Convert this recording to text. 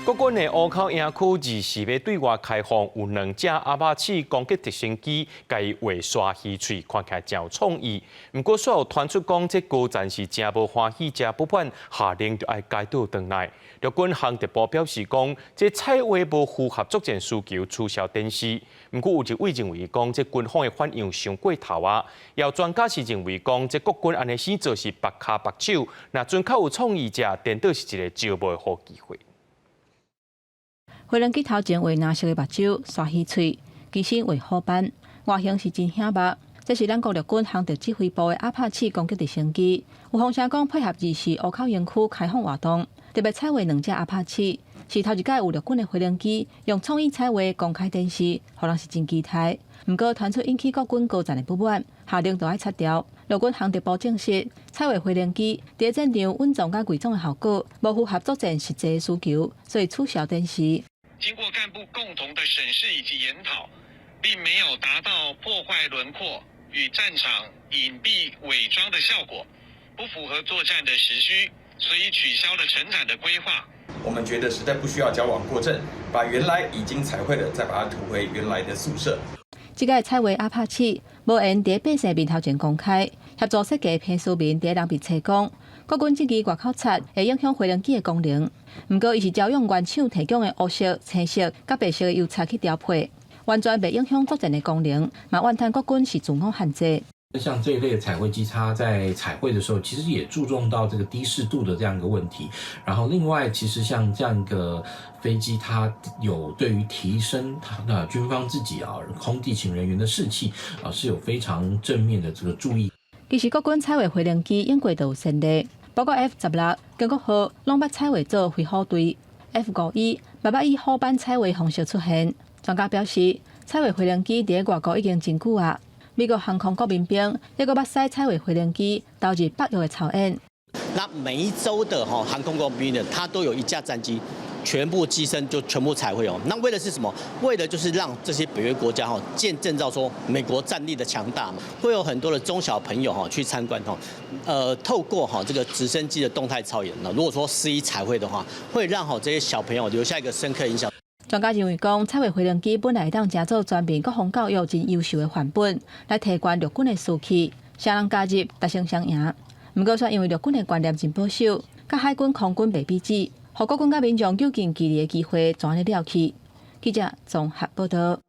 國軍的湖口營區二時欲對外開放，有兩隻阿帕契攻擊直升機，共伊畫鯊魚喙，看起來誠有創意。毋過，煞有傳出講，這高層是誠無歡喜，誠不滿，下令就愛改倒轉來。陸軍航特部表示講，這彩畫無符合作戰需求，取消展示。毋過有一位認為講，這軍方的反應傷過頭啊。有專家是認為講，這國軍按呢死做是縛跤縛手，若準較有創意者，顛倒是一个招募的好機會。飛行機頭前畫藍色的目睭，鯊魚喙，機身畫虎斑，外形是真醒目。這是咱國陸軍航特指揮部的阿帕契攻擊直升機。有風聲講配合二四湖口營區開放活動，特別彩畫兩隻阿帕契，是頭一擺有陸軍的飛行機用創意彩畫公開展示，予人是真期待。毋過傳出引起國軍高層的不滿，下令就愛拆掉。陸軍航特部證實，彩畫飛行機佇戰場穩裝佮偽裝的效果，無符合作戰實際需求，所以取消展示。經過幹部共同的審視以及研討，並沒有達到破壞輪廓與戰場隱蔽偽裝的效果，不符合作戰的實需，所以取消了成展的規劃。我們覺得實在不需要矯枉過正，把原來已經彩繪的再把它塗回原來的素色。這個彩畫阿帕契無緣佇百姓面頭前公開，協助設計彭書民佇人筆冊講，國軍這支外口漆會影響飛行機的功能。毋過，伊是招用原廠提供的烏色、青色佮白色的油漆去調配，完全袂影響作戰的功能，嘛怨嘆國軍是自我限制。像這一類的彩繪機，它在彩繪的時候，其實也注重到這個低視度的這樣一個問題。然後另外，其實像這樣一個飛機，它有對於提升它的軍方自己啊空地勤人員的士氣啊，是有非常正面的這個注意。其實國軍彩繪飛行機用過都有先例，包括 F-16、建國號攏捌彩繪做飛虎隊，F-5E 嘛捌以虎斑彩繪方式出現。專家表示，彩繪飛行機佇外國已經真久啊。美國航空國民兵抑閣捌使彩畫飛行機投入北約的操演。那每一周的哈航空國民兵呢，它都有一架戰機，全部機身就全部彩繪哦。那為的是什麼？為的就是讓這些北約國家哈見證到說美國戰力的強大嘛。會有很多的中小朋友哈去參觀哈，透過哈這個直升機的動態操演呢，如果說施以彩繪的話，會讓哈這些小朋友留下一個深刻印象。專家認為講，彩畫飛行機本來會當成做全民國防教育真優秀的範本，來提懸陸軍的士氣，啥人加入，達成雙贏。毋過，卻因為陸軍的觀念真保守，佮海軍、空軍袂比子，予國軍佮民眾就近距離的機會全咧了去。記者綜合報道。